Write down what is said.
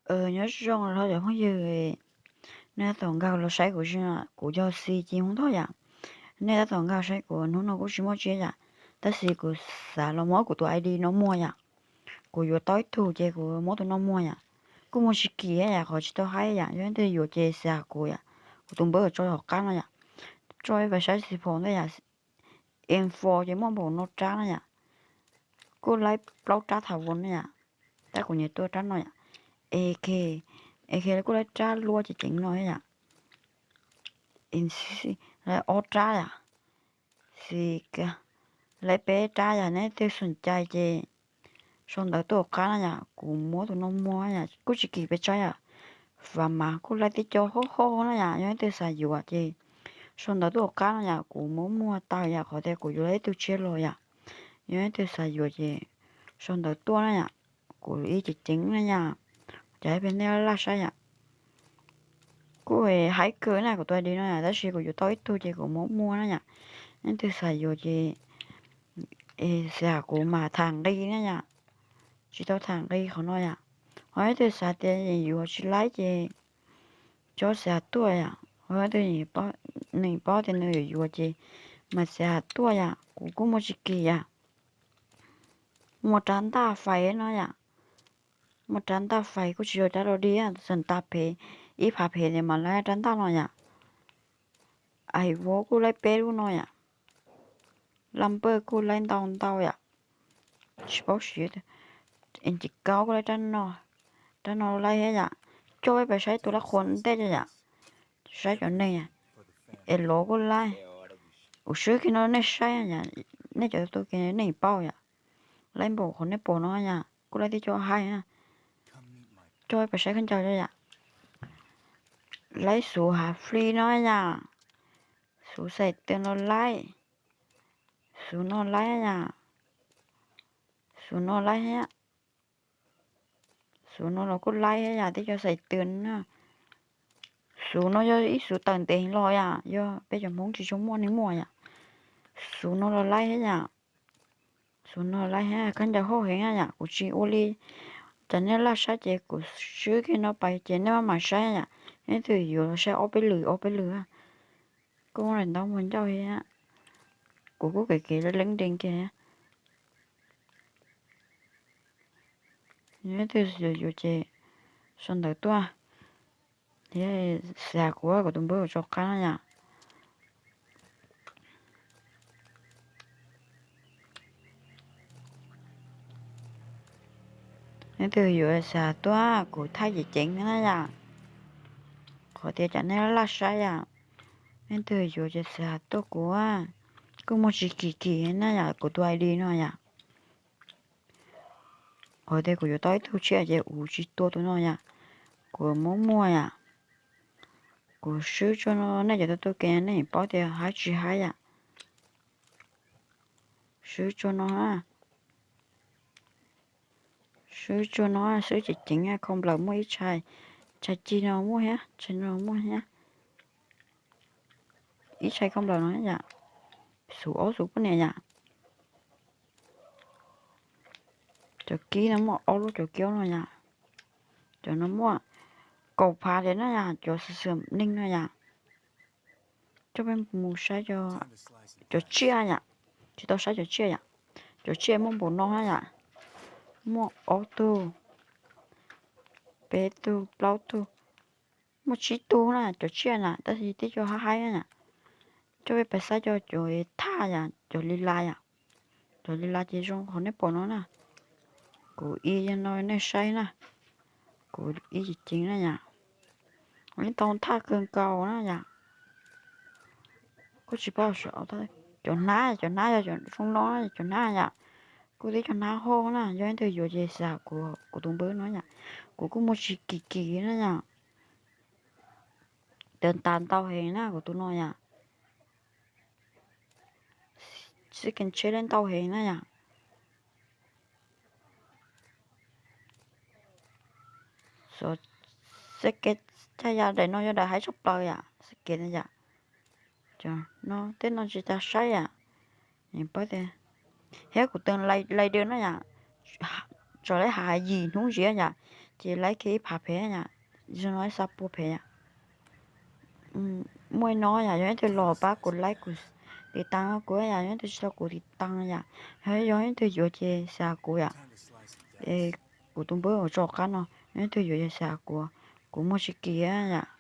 Ờ, nhớ trong đó giờ không giờ. Nè, tổng gạo nó sai của chị ạ, của cho xì chị không thôi ạ. Nè, tổng gạo sai của nó, nó cũng chỉ mua chia ạ. Ta xì của xã nó mua của tụi ai đi nó mua ạ. Của vừa tối thu chị của mua tụi nó mua ạ. Cũng mua chỉ kia ạ, khỏi chỉ tao hai ạ. Cho nên tôi vừa chị xã của ạ. Của tụi bữa cho họ cắn nó ạ. Cho em phải sai xì phone đấy ạ. Info ເຈັດໝໍ້ບໍ່ເນາະ ຈ້ານະຫຍາ ກົດໄລ ເລົ່າຈ້າຖາວົນນະຫຍາ ແຕ່ກູເນຕົວຈ້ານະຫຍາ ເອເຄ ເອເຄ ແລ້ວກົດໄລຈ້າລົວເຈັງໆ ເນາະຫຍາ ອິນຊີ ແລະ ອອດຈ້າຫຍາ ຊີກາ ແລະ ເປຈ້າຫຍາ ແນເຕີສົນໃຈເຈ ຊອນເດີຕົວການນະຫຍາ ກູມົວຕົວນ້ອງມົວຫຍາ ກູຊິກີໄປໃຈຫຍາ ຟາມາ ກູໄລຕິຈໍໂຮໂຮນະຫຍາ ຍ້ອນເຕີສາຢູ່ອະເຈ ຊອນເດີຕົວການນະຫຍາ ກູມົວມົວຕາຍຫຍາ ຂໍແຕ່ກູຢູ່ໄລຕຸເຊໂລຫຍາ ຍ້ອນເຕີສາຢູ່ອະເຈ ຊອນເດີຕົວນະຫຍາ ກູອີເຈເຈັງນະຫຍາ ຈະໃຫ້ເປັນແນວລາຊະຫຍາ ກູເອໄຮເກີນະ ກູຕົວດີນະຫຍາ ແຕ່ຊິກູຢູ່ຕໍ່ອີກຕູເຈ ກູມົວມົວນະຫຍາ ຍ້ອນເຕີສາຢູ່ອະເຈ ເອ ສາກູມາທາງດີນະຫຍາ ຊິຕໍ່ທາງດີເຂົາໜ້ອຍຫຍາ ເຮົາເຕີສາເຕຢູ່ຊິໄລເຈ ຈອດສາຕົວຫຍາ ເຮົາເຕີນີ້ປ້ອນີ້ປ້ອເຕນຢູ່ເຈ ມາສາຕົວຫຍາ ກູກູໂມຊິກີຫຍາ ໝົດຕານຕາໄຟເນາະຫຍາ ໝົດຕານຕາໄຟ ກູຊິໂຍຕາໂລດີຫຍາ ສັນຕາເພ ອີພາເພເນມາໄລຕານຕາເນາະຫຍາ ໄອໂວກູໄລເປລູເນາະຫຍາ ລຳເບີກູໄລເຕົາເຕົາຫຍາ ຊິເປົາຊິ ເອັນຈິເກົ້າກູໄລຕານນອ ຕານນອໄລຫຍາ ໂຈ້ໄປໃຊ້ຕົວລະຄົນແຕ່ຈະຫຍາ ໃຊ້ຈອນເນຍ ເອໂລກູໄລ ອຸຊືເຄໂນເນໃຊ້ຫຍາ ເນຈະໂຕເກເນເປົາຫຍາ ໄລໂບຄົນເນໂປເນາະຫຍາ ກູໄລຕິໂຈໄຮຫຍາ ໂຈ້ໄປໃຊ້ຄັນເຈົ້າຫຍາ ໄລສູຫາຟຣີເນາະຫຍາ ສູໃສ່ເຕືອນໂລໄລ ສູໂນໄລຫຍາ ສູໂນໄລຫຍາ ສູໂນລາກູໄລຫຍາ ຕິໂຈໃສ່ເຕືອນນະ ສູໂນໂຍອີສູເຕີນເຕງລໍຫຍາ ໂຍເປຈະມົງຈິຊົງມົວນິມົວຫຍາ ສູໂນລາໄລຫຍາ ສູໂນໄລຫຍາ ຄັນຈະໂຫເຮງຫຍາ ກູຊິໂອລີ ຈະເນລາຊາເຈ ກູຊືເຄໂນໄປເຈ ເນມາມາຊາຫຍາ ເນຖືຢູ່ຊາອອກໄປລື ອອກໄປລື ກູເລນຕ້ອງມັນເຈົ້າເຮຫຍາ ກູກູເກເກເລັງເດັງເກ ເນຖືຢູ່ເຈ ຊອນເດີຕົວ ເຮສາກູ ກູຕຸມເບີຈອກຄານຫຍາ ເນຖືຢູ່ສາຕົວ ກູໄທເຈເຈັງນະຫຍາ ຂໍເຕຈະເນລາຊາຫຍາ ເນຖືຢູ່ຈະສາຕົວ ກູວ່າ ກູໂມຊິກີກີນະຫຍາ ກູຕົວໄອດີເນາະຫຍາ ໂອເຕ ກູຢູ່ຕ້ອຍຕູເຊຍເຈ ອູຊິຕົວໂຕເນາະຫຍາ ກູມົວມົວຫຍາ ກູຊືໂຈໂນ ເນຈະໂຕໂຕເກເນ ປ້ອເຕ ຮາຈິຮາຫຍາ ຊືໂຈໂນ ຊືໂຈໂນ ຊືເຈເຈັງຫຍາ ຄອມເບລົວມົວ ອີຊາຍ ຊາຈີໂນມົວຫຍາ ຊາໂນມົວຫຍາ ອີຊາຍຄອມເບລົວເນາະຫຍາ ສູໂອສູປຸເນຫຍາ ຈອກີນະໝໍ້ ເອົາລູກຈອກີເອົາເນາະຫຍາ ຈອນະໝໍ້ ເກົາພາເດນະຫຍາ ຈອເສື່ອມນິງນະຫຍາ ຈອເປັນໝູຊາຍ ຈອ ຈອເຊຍຫຍາ ຈອເຕົາຊາຍ ຈອເຊຍຫຍາ ຈອເຊຍໝໍ້ໂບນອນຫຍາ ໝໍ້ເອົາຕູ ເປຕູ ເປົ່າຕູ ໝົດຊິຕູນະ ຈອເຊຍນະ ຕາຊິຕິຈອຮາໄຮນະ ຈອເວໄປຊາຍ ຈອ ຈອເອທາຍາ ຈອລີລາຍາ ຈອລີລາເຈຊົງ ຂອງໃນປອນນະ ກູອີຍານອຍໃນໄຊນະ ກູອີຈິງນະຍາ ອັນນີ້ຕ້ອງທາເຄື່ອງເກົ່ານະຍາ ກູຊິເປົ່າເອົາ ຈອນາ ຈອນາ ຈອນຊົງນອນ ຈອນາຍາ ກູຕິຈອນາໂຮນະ ຍອນເຕີໂຍເຈສາ ກູ ກູຕຸງເບີນະຍາ ກູ ກູໂມຊິກິກິນະຍາ ເດີນຕາມເຕົ້າເຮງນະ ກູຕຸນອຍາ ຊິກິນເຊເລນເຕົ້າເຮງນະຍາ ໂຊ ສະເກັດ ຈະຍາໄດນອຍາໄດໃຫ້ສະເປີຍາ ສະເກັດນະຍາ ຈະນອເຕັນນອນຊິຕາໄຊຍາ ນີ້ປະເຕ ເຮັດກູເຕີນໄລ່ ໄລ່ເດີນນະຍາ ຈະໄລ່ຫາຢີໜູເຈຍາ Ces like khe ib phav phe yom, yog no ib sab pua phe yom. Muaj no yom, yog ib tug los pab kod like kod tiv tam kuv yom, yog ib tug tsis tau kod tiv tam yom, yog ib tug yuav ces xa kuv yom. Es kuv tus npawb uas tso qab no, yog ib tug yuav ces xa kuv, kuv muag tsis kis yom.